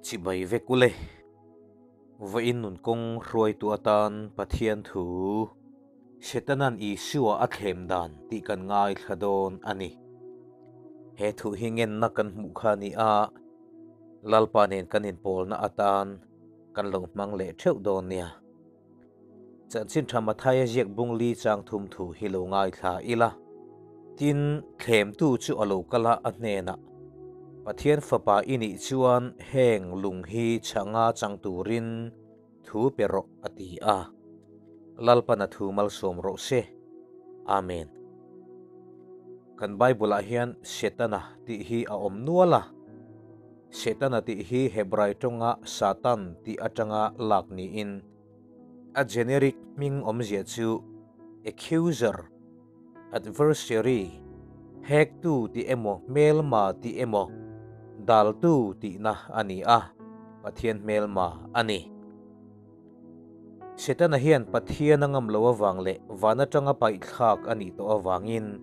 Chibai vek ule. Vawiin nun kawng hruaitu atan Pathian thu Setanan Isua a thlem dan tih kan ngaithla dawn a ni. He thu hi ngenna kan hmuh kha a ni a, Lalpa nen kan inpawlna atan kan lo hmang leh theuh dawn nia. Chanchin tha Mathaia ziak bung li chang thum thu hi lo ngaithla ila. Tin, thlemtu chu a lo kal a, a hnenah, Pathian Fapa i nih chuan heng lung hi chhanga chang turin thu pe rawh, a ti a. Lalpan a thu malsawm rawh se. Amen. Kan Bible-ah hian Setana tih hi a awm nual a. Setana tih hi Hebrai tawnga Satan tih atanga lak niin a generic hming awmzia chu accuser, adversary, hektu tih emaw hmelma tih emaw daltu tihna a ni a, Pathian hmelma a ni. Setana hian Pathian a ngam lo avang leh van atanga paihthlak a nih tawh avangin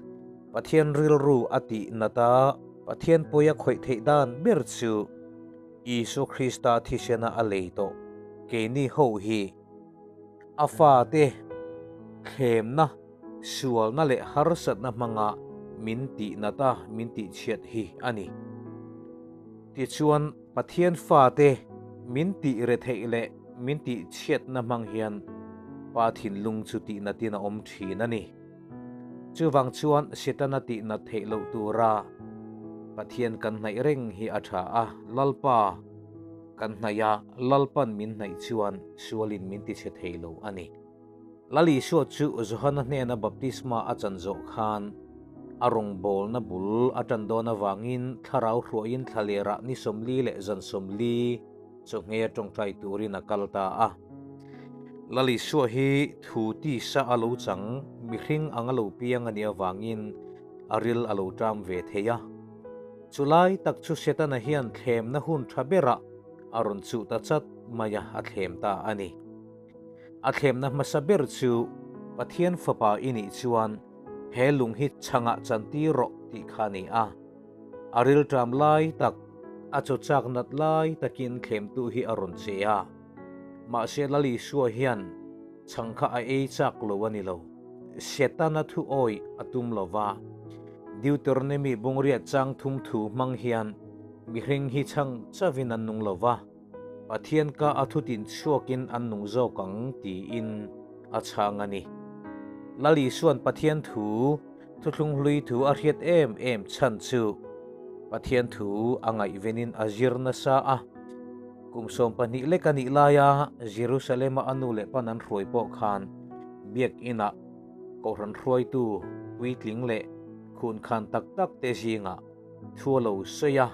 Pathian rilru a tih nat a, Pathian pawi a khawih theih dan ber chu Isua Krista thisena a lei tawh keini ho hi a fate thlemna, sualna leh harsatna hmanga min tih nat a, min tih chhiat hi a ni. Tichuan, Pathian fate min tih retheih leh min tih chhiatna hmang hian Pa thinlung chu tih natin a awm thin a ni. Chuvang chuan Setana tih nat theih loh tura Pathian kan hnaih reng hi a tha a, Lalpa kan hnaih a, Lalpan min hnaih chuan sualin min ti chhe thei lo a ni. Lal Isua chu Johana hnena baptisma a chan zawh khan a rawngbawlna bul a tan dawn avangin thlarau hruaiin thlalerah ni 40 leh zan 40 chawhngei a tawngtai turin a kal ta a. Lal Isua hi thu tisa a lo chang, mihring ang a lo piang a nih avangin a ril a lo ṭam ve thei a. Chulai tak chu Setana hian thlemna hun ṭha berah a rawn chuh ta chat mai a, a thlem ta a ni. A thlemna hmasa ber chu Pathian Fapa i nih chuan he lung hi chhangah chantir rawh tih kha a ni a. A rilṭam lai tak, a chaw chak nat lai takin thlemtu hi a rawn che a. Mahse Lal Isua hian chhang kha a ei chak lo a ni lo. Setana thu awih a tum lo va. Deuteronomy bungriat chang thum thu hmang hian mihring hi chhang chavin an nung lo va, Pathian ka a thutin chhuakin an nung zawk ang tiin a chhang a ni. Lal Isua'n Pathian thu Thuthlung hlui thu a hriat em em chhan chu Pathian thu a ngaihvenin a zir nasa a. Kum 12 lek a nih laia Jerusalem-a a nu leh pan an hruai pawh khan Biakinah Kohhran hruaitu puitling leh khunkhan tak tak te zingah thu a lo sawi a.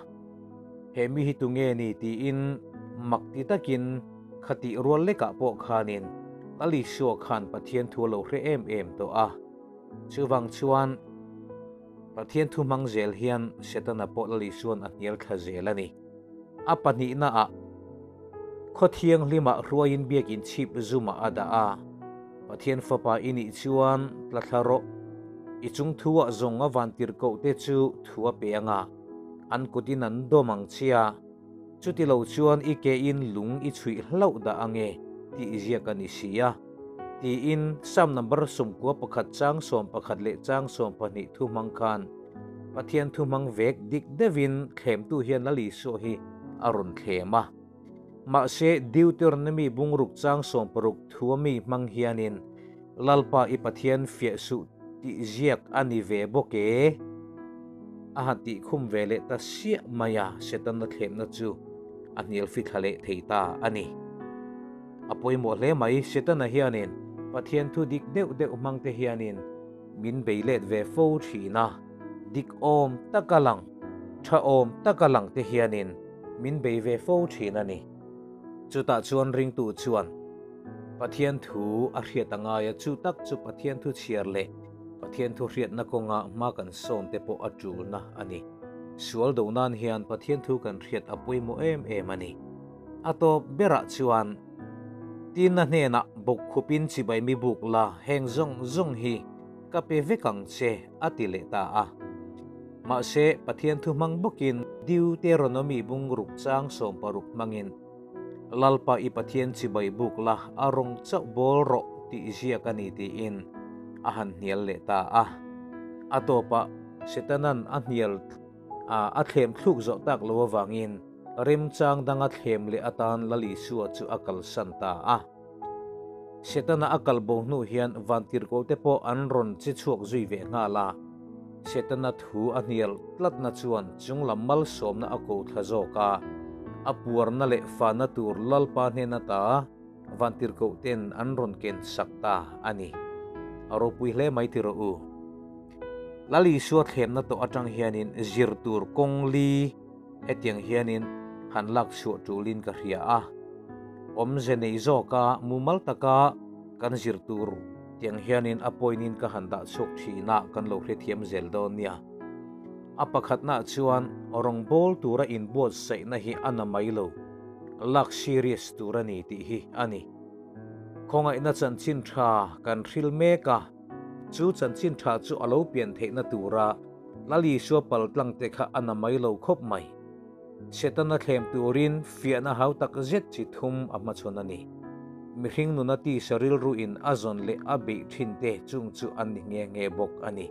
He mi hi tunge ni tiin mak ti takin khatih rual lekah pawh khanin Lal Isua khan Pathian thu a lo hre em em tawh a. Chuvang chuan Pathian thu hmang zel hian Setana pawh Lal Isua'n a hnial thla zel a ni. A pahnihnaah khaw thianghlimah hruaiin biakin chhip zumah a dah a, Pathian Fapa i nih chuan tla thla rawh. I chung thuah zawng a vantirhkohte chu thu a pe ang a, an kutin an dawm ang che a, chuti lo chuan i kein lung i chhuih hlauh dah ang e tih ziak a ni si a. Tiin Psalm number 91 chang 11 leh chang 12 thu hmang khan Pathian thu hmang vek dik deuhin thlemtu hian Lal Isua hi a rawn thlem a. Mahse Deuteronomy bungruk chang 60 thua mi hmang hianin Lalpa i Pathian fiah suh tih ziak a ni ve bawk e. A han tih khum ve leh ta siah mai a, Setana thlemna chu a hnial fithla leh thei ta a ni. A pawimawh hle mai, Setana hianin Pathian thu dik deuh deuh hmang te hianin min bei let ve fo thin a, dik awm taka lang, tha awm taka lang te hianin min bei ve fo thin a ni. Chutah chuan ringtu chuan Pathian thu a hriat a ngai a, chu tak chu Pathian thu chhiar leh Pathian thu hriatna kawnga hma kan sawn te pawh a tulna a ni. Sual do nan hian Pathian thu kan hriat a pawimawh em em a ni. A tawp berah chuan Tina hnenah bawkkhupin chibai mi buk la, heng zawng zawng hi ka pe vek ang che, a ti leh ta a. Mahse, Pathian thu hmang bawkin Deuteronomy bung ruk chang 16 hmangin, Lalpa i Pathian chibai buk la, a rawng chauh bawl rawh tih ziak a ni tiin a han hnial leh ta a. A tawpah Setanan a hnial a thlem thluk zawh tak lo avangin remchang danga thlem leh atan Lal Isua chu a kalsan ta a. Setana a kal bo hnu hian vantirhkoh te pawh an rawn che chhuak zui ve nghal a. Setana thu a hnial tlatna chuan chunglam malsawmna a ko thla zawk a, a puarna leh fahna tur Lalpa hnen ata vantirhkoh ten an rawn ken sak ta a ni. A ropui hle mai ti rawh u. Lal Isua thlemna tawh atang hianin zir tur kawng li Hetiang hianin han lak chhuah tulin ka hria a, awmze nei zawka mumal taka kan zir tur tiang hianin a point-in ka han dah chhuak thin a, kan lo hrethiam zel dawn nia. A pakhatnaah chuan rawngbâwl tura inbuatsaihna hi a na mai lo, lak serious tur a ni tih hi a ni. Khawngaihna chanchin tha kan hril mek a, chu chanchin tha chu a lo pian theihna tura Lal Isua paltlang te kha a na mai lo khawp mai. Setana thlem turin fiahna hau tak zet chi thum a hmachhawn a ni. Mihring nuna tisa rilru in a zawn leh a beih thin te chung chu an ni nghe nghe bawk a ni.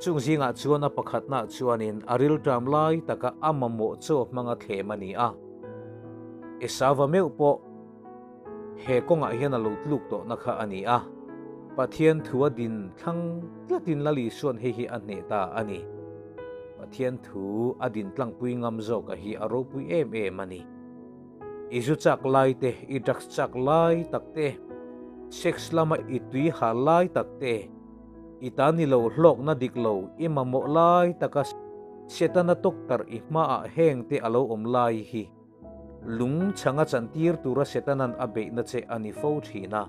Chung zingah chuan a pakhatnaah chuanin a rilṭam lai taka a mamawh chaw hmanga thlem a ni a. Esauva meuh pawh He kawngah hian a lo tluk tawhna kha a ni a, Pathian thu a din thlang tlatin Lal Isua'n hei hi a hneh ta a ni. Pathian thu a din tlangpui ngam zawka hi a ropui em em a ni. I zu chak lai te, i drugs chak lai tak te, sex lama i tui ha lai tak te, i ta ni lo hlawkna dik lo i mamawh lai taka Setana tawktarh i hmaah heng te a lo awm lai hi Lung chhanga chantir tura Setanan a beihna che a ni fo thin a.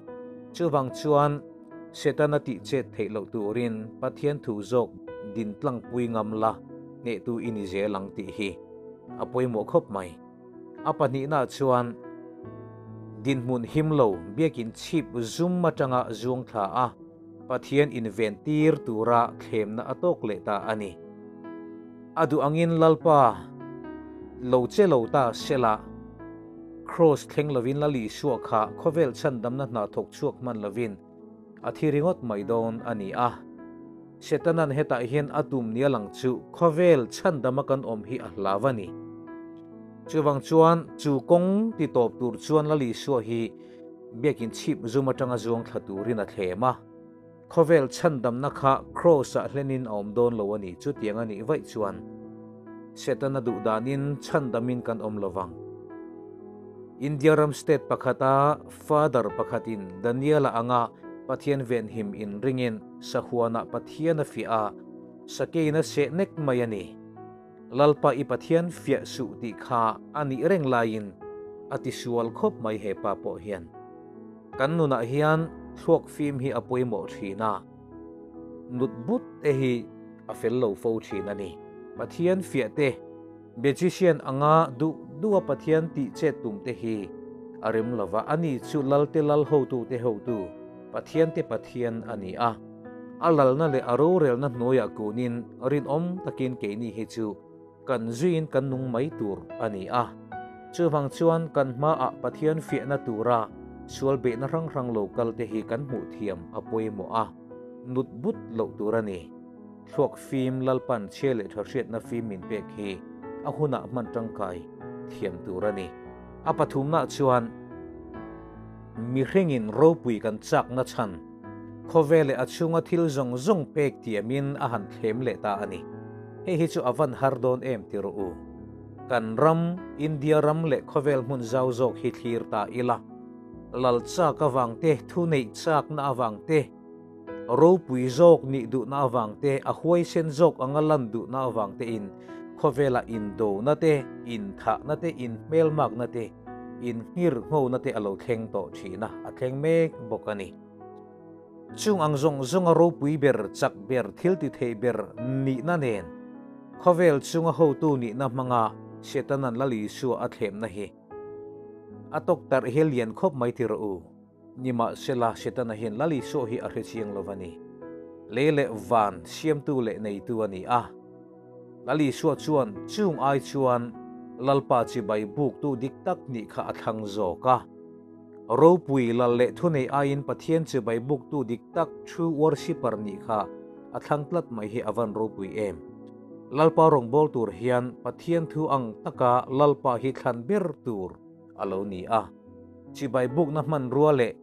Chuvang chuan Setana tih chet theih loh turin Pathian thu zawk din tlangpui ngam la hnehtu i ni zel ang tih hi a pawimawh khawp mai. A pahnihnaah chuan dinhmun him lo biakin chhip zum atanga zuang thla a, Pathian inven tir tura thlemna a tawk leh ta a ni. A duh angin Lalpa lo che lo ta sela, Kraws thleng lovin Lal Isua kha khawvel chhandamna hna thawk chhuak hman lovin a thi ringawt mai dawn a ni a. Setanan hetah hian a tum nia lang chu khawvel chhandama kan awm hi a hlau a ni. Chuvang chuan chu kawng ti tawp tur chuan Lal Isua hi Biakin chhip zum atanga zuang thla turin a thlem a, khawvel chhandamna kha Kraws-ah hlenin a awm dawn lo a ni. Chutiang a nih vaih chuan Setana duh danin chhandamin kan awm lo vang. India ram state pakhata Father pakhatin Daniela anga Pathian venhim inringin sahuanah Pathian a fiah a, sakein a seh nek mai a ni. Lalpa i Pathian fiah suh tih kha a nih reng laiin a ti sual khawp mai he pa pawh hian. Kan nunah hian thluak fim hi a pawimawh thin a, nut but te hi a fel lo fo thin a ni. Pathian fiah te, magician anga duh duh a Pathian tih chet tum te hi a rem lova, ani chu Lalte Lal hotu te hotu, Pathian te Pathian a ni a. A lalna leh a rorelna hnuaiah kunin rinawm takin keini hi chu kan zuiin kan nung mai tur a ni a. Chuvang chuan kan hmaah Pathian fiahna tura sual beihna hrang hrang lo kal te hi kan hmuh thiam a pawimawh a, nut but loh tur a ni. Thluak fim Lalpan chhia leh tha hriatna fim min pek hi a hunah hman tangkai thiam tur a ni. A pathumnaah chuan mihringin ropui kan chakna chhan khawvel leh a chhunga thil zawng zawng pek tiamin a han thlem leh ta a ni. Hei hi chu a van har dawn em ti rawh u. Kan ram, India ram leh khawvel hmun zau zawk hi thlir ta ila. Lal chak avang te, thu neih chakna avang te, Ropui zawk nih duhna avang te, a huaisen zawk anga lan duhna avang tein khawvela indona te, inthahna te, inhmelmakna te, innghirnghona te a lo thleng tawh thin a, a thleng mek bawk a ni. Chung ang zawng zawnga ropui ber, chak ber, thil ti thei ber nihna nen khawvel chunga hotu nihna hmanga Setanan Lal Isua a thlemna hi a tawktarh hi lian khawp mai ti rawh u. Nimahsela, Setana hian Lal Isua hi a hre chiang lo va ni. Lei leh van siamtu leh neitu a ni a. Lal Isua chuan chung ai chuan Lalpa chibai buktu dik tak nih kha a thlang zawk a. Ropui lal leh thunei aiin Pathian chibai buktu dik tak, true worshipper, nih kha a thlang tlat mai hi a van ropui em. Lalpa rawngbâwl tur hian Pathian thu ang taka Lalpa hi thlan ber tur a lo ni a. Chibai bukna hmanrua leh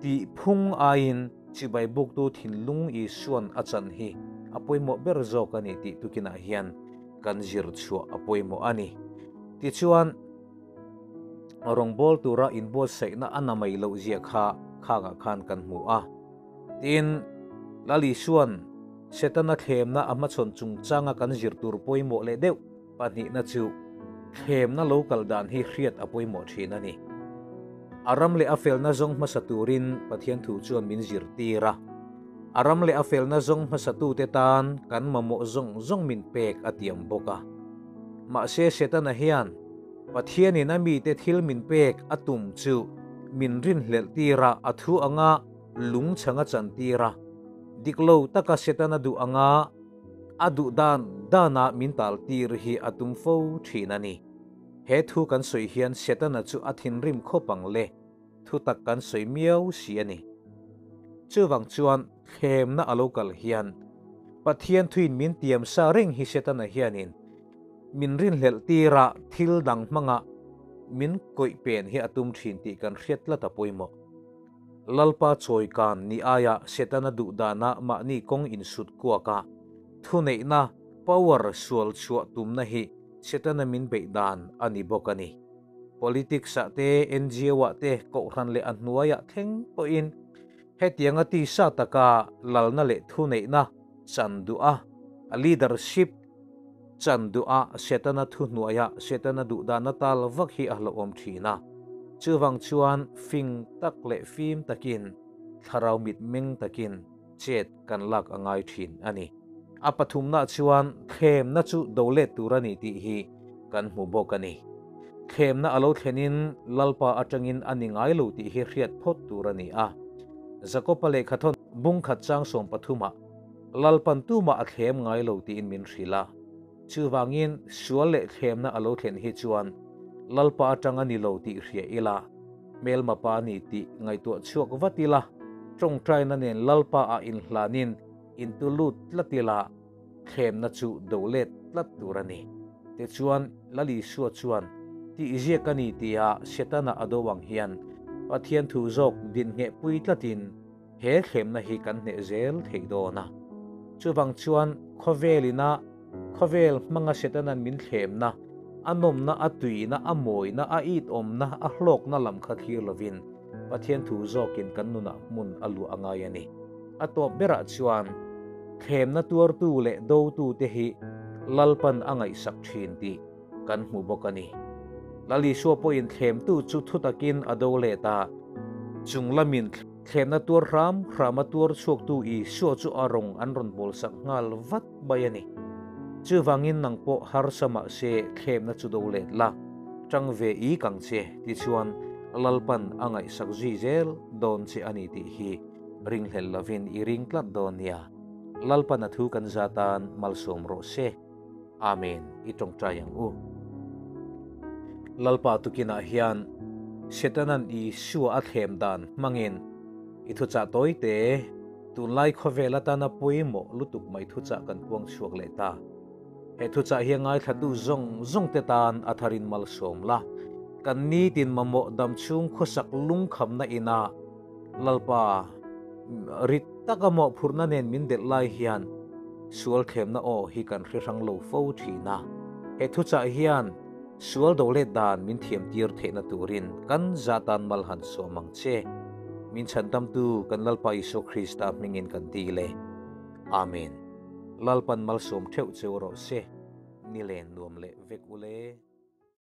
tih phung aiin chibai buktu thinlung Isua'n a chan hi a pawimawh ber zawk a ni tih tukinah hian kan zir chhuah a pawimawh a ni. Tichuan, rawngbâwl tura inbuatsaihna a na mai loh zia kha khangah khan kan hmu a. Tin, Lal Isua'n Setana thlemna a hmachhawn chungchanga kan zir tur pawimawh leh deuh pahnihna chu thlemna lo kal dan hi hriat a pawimawh thin a ni. A ram leh a felna zawng hmasa turin Pathian thu chuan min zirtir a. A ram leh a felna zawng hmasatute tan kan mamawh zawng zawng min pek a tiam bawk a. Mahse Setana hian Pathianin a mite thil min pek a tum chu min rinhlelh tir a, a thu anga lung chhang a chantir a, dik lo taka Setana duh anga a duh dan dana min taltir hi a tum fo thin a ni. He thu kan sawi hian Setana chu a thinrim khawp ang le, thu tak kan sawi miau si a ni. Chuvang chuan thlemna a lo kal hian Pathian thuin min tiam sa reng hi Setana hianin min rinhlelh tirah thil dang hmanga min kawih pen hi a tum thin tih kan hriat tlat a pawimawh. Lalpa chawikan ni aia Setana duh dana mahni kawng insut kuaka thuneihna, power, sual chhuah tumna hi Setana min beih dan a ni bawk a ni. Politics ah te, NGO ah te, kohhran leh a hnuaiah thleng pawhin hetianga tisa taka lalna leh thuneihna chan duh a, leadership chan duh a Setana thuhnuaia Setana duh dana tal vak hi a hlauhawm thin a. Chuvang chuan fing tak leh fim takin, thlarau mitmeng takin chet kan lak a ngai thin a ni. A pathumna chuan thlemna chu do let tur a ni tih hi kan hmu bawk a ni. Thlemna a lo thlenin Lalpa atangin a ni ngai lo tih hi hriat phawt tur a ni a. Jakopa lehkhathawn bungkhat chang sawmpathumah Lalpan tumah a thlem ngai lo tiin min hrilh a. Chuvangin sual leh thlemna a lo thlen hi chuan Lalpa atang a ni lo tih hria ila, hmelma pa a ni tih ngaihtuah chhuak vat ila, tawngtaina nen Lalpa ah inhlanin intu lut tlat ila, thlemna chu do let tlat tur a ni. Tichuan Lal Isua chuan tih ziak a ni tia Setana a do ang hian Pathian thu zawk dinhngheh pui tlatin, He thlemna hi kan hneh zel theih dawn a. Chuvang chuan khawvelina khawvel hmanga Setana'n min thlemna, a nawmna, a tuina, a mawina, a itawmna, a hlawkna lam kha thlir lovin Pathian thu zawkin kan nunah hmun a luah a ngai a ni. A tawp berah chuan thlemna tuartu leh dotute hi Lalpan a ngaihsak thin tih kan hmu bawk a ni. Lal Isua pawhin thlemtu chu thu takin a do let a, chung lamin thlemna tuar hram hrama tuar chhuaktu Isua chu a rawng an rawn bawlsak nghal vat mai a ni. Chuvangin nang pawh harsa mah se thlemna chu do let la, tang ve i kang che tichuan Lalpan a ngaihsak zui zel dawn che a ni tih hi ringhlel lovin i ring tlat dawn nia. Lalpan a thu kan za tan malsawm rawh se. Amen i tawngtai ang u. Lalpa tukinah hian Setanan Isua a thlem dan hmangin i thuchah tawi te, tunlai khawvel atana pawimawh lutuk mai thuchah kan puang chhuak leh ta. He thuchah hi a ngaithlatu zawng zawng te tan a tharin malsawm la, kan nitin mamawh damchhung khawsak lungkhamna ina Lalpa, rit taka mawhphurhna nen min delh lai hian sual thlemna aw hi kan hre hrang lo fo thin a. He thuchah hian sual do let dan min thiamtir theihna turin kan zahtan mal han sawm ang che. Min chhandamtu kan Lalpa Isua Krista hmingin kan ti le. Amen. Lalpan malsawm theuh cheu rawh se. Ni len nuam leh vek ule.